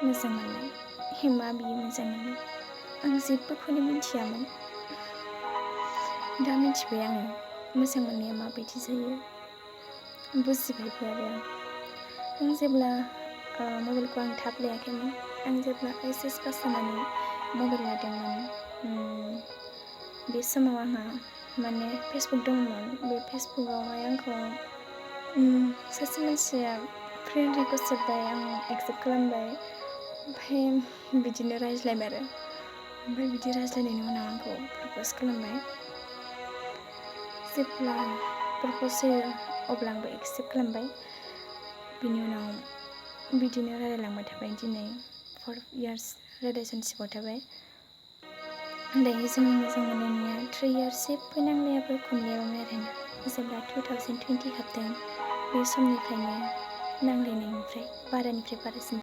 मोजां मोननाय मा बियो मोजां मोननाय आं जेबोखौनो मिथियामोन। दा मिथिबाय आङो मोजां मोननाया माबायदि जायो, बुजिबायबो आरो आं जेब्ला मबाइलखौ आं थाब लायाखैमोन। आं जेब्ला HS पास जानानै मबाइल लादोंमोन, बे समाव आंहा माने फेसबुक दंमोन। बे फेसबुकआवहाय आंखौ सासे मानसिया फ्रेन्ड रिकुवेस्ट हरबाय, आं एक्सेप्ट खालामबाय। ओमफ्राय बिदिनो रायज्लायबाय आरो ओमफ्राय बिदि रायज्लायनायनि उनाव आंखौ प्रप'ज खालामबाय। जेब्ला प्रप'ज होयो अब्ला आंबो एक्सेप्ट खालामबाय। बिनि उनाव बिदिनो रायलायलांबाय थाबाय। दिनै 4 years रिलेसनशिपआव थाबाय। दायो जोंनि मोजां मोनलायनाया 3 years जेबो नांलायाबो खमलायाबोमोन आरोना। जेब्ला 2020 हाबदों बे समनिफ्रायनो नांलायनायनिफ्राय बारासिन